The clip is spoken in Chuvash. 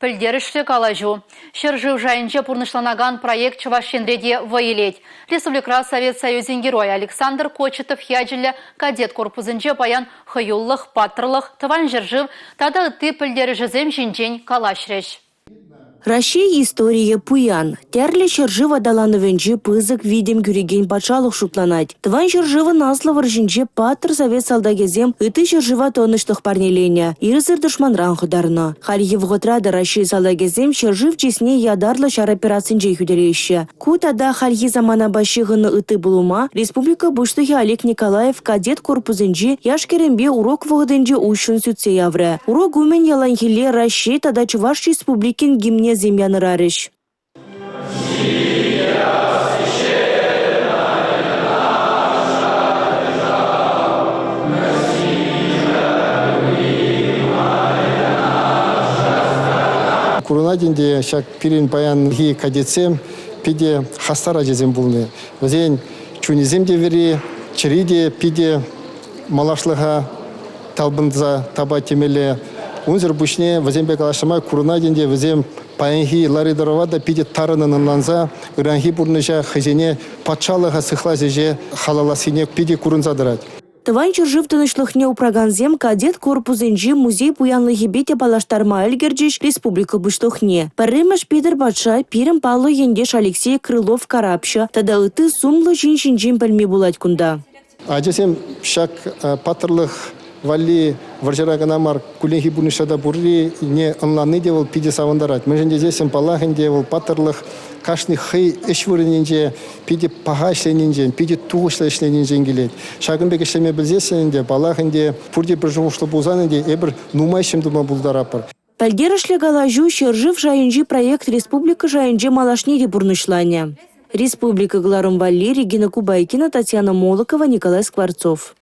Пӗлтерӗшлӗ калаҫу. Ҫӗршыв шайӗнче пурнӑҫланакан проект Чӑваш Енре те вӑй илет. Республикӑра Совет Союзӗн Геройӗ Александр Кочетов ячӗллӗ кадет корпусӗнче паян хӑюллӑх, паттӑрлӑх, тӑван ҫӗршыв тата ытти пӗлтерӗшӗсем ҫинчен калаҫрӗҫ. Раҫҫей историйӗ пуян. Тӗрлӗ ҫӗршыв аталанӑвӗнче пысӑк витӗм кӳрекен патшалӑх шутланать. Тӑван ҫӗршывӑн Аслӑ вӑрҫинче паттӑр совет салтакӗсем ытти ҫӗршыва тӑнӑҫлӑх парнеленӗ, ирсӗр тӑшманран хӑтарнӑ. Хальхи вӑхӑтра та Раҫҫей салтакӗсем ҫӗршыв чысне ятарлӑ ҫар операцинче хӳтӗлеҫҫӗ. Ку тата хальхи саманапа ҫыхӑннӑ ытти пулӑма республика Пуҫлӑхӗ Олег Николаев кадет корпусӗнчи яш-кӗрӗмпе урок вӑхӑтӗнче уҫҫӑн сӳтсе яврӗ. Урок умӗн яланхилле Раҫҫей тата Чӑваш Республикин гимнӗсем янӑрарӗҫ. Курӑнать ӗнтӗ ҫак пирӗн паянхи кадетсем питӗ хастар ачасем пулни. Вӗсен чунӗсем те вӗри, чӗри те питӗ малашлӑха талпӑнса тапать темелле. Унсӑр пуҫне вӗсемпе калаҫнӑ май курӑнать ӗнтӗ вӗсем паянхи лару-тӑрӑва та питӗ тарӑннӑн ӑнланса ыранхи пурнӑҫа хӑйсене патшалӑха сыхлас ӗҫе халаллассине питӗ курӑнса тӑрать. Тӑван ҫӗршыв тӑнӑҫлӑхне упракансем кадет корпусӗнчи музей пуянлӑхӗпе те паллаштарма ӗлкӗрчӗҫ республика Пуҫлӑхне. Пӗрремӗш Петӗр патша, пирӗн паллӑ ентеш Алексей Крылов карапҫӑ тата ытти сумлӑ ҫын ҫинчен пӗлме пулать кунта. Ачасем ҫак паттӑрлӑх валли вӑрҫӑра кӑна мар, кулленхи пурнӑҫра та пуррине ӑнланни те вӑл питӗ савӑнтарать. Мӗншӗн тесессӗн, паллах ӗнтӗ, вӑл паттӑрлӑх кашни хӑй ӗҫ вырӑнӗнче питӗ паха ӗҫленинчен, питӗ тухӑҫлӑ ӗҫленинчен килет. Ҫакӑн пек ӗҫлеме пӗлсессӗн ӗнтӗ, паллах ӗнтӗ, пурте пӗр шухӑшлӑ пулсан ӗнтӗ эпир нумай ӗҫсем тума пултаратпӑр. Пӗлтерӗшлӗ калаҫу ҫӗршыв шайӗнчи проект республика шайӗнче малашне те пурнӑҫланӗ. Республика кӑларӑм валли Регина Кубайкина, Татьяна Молокова, Николай Скворцов.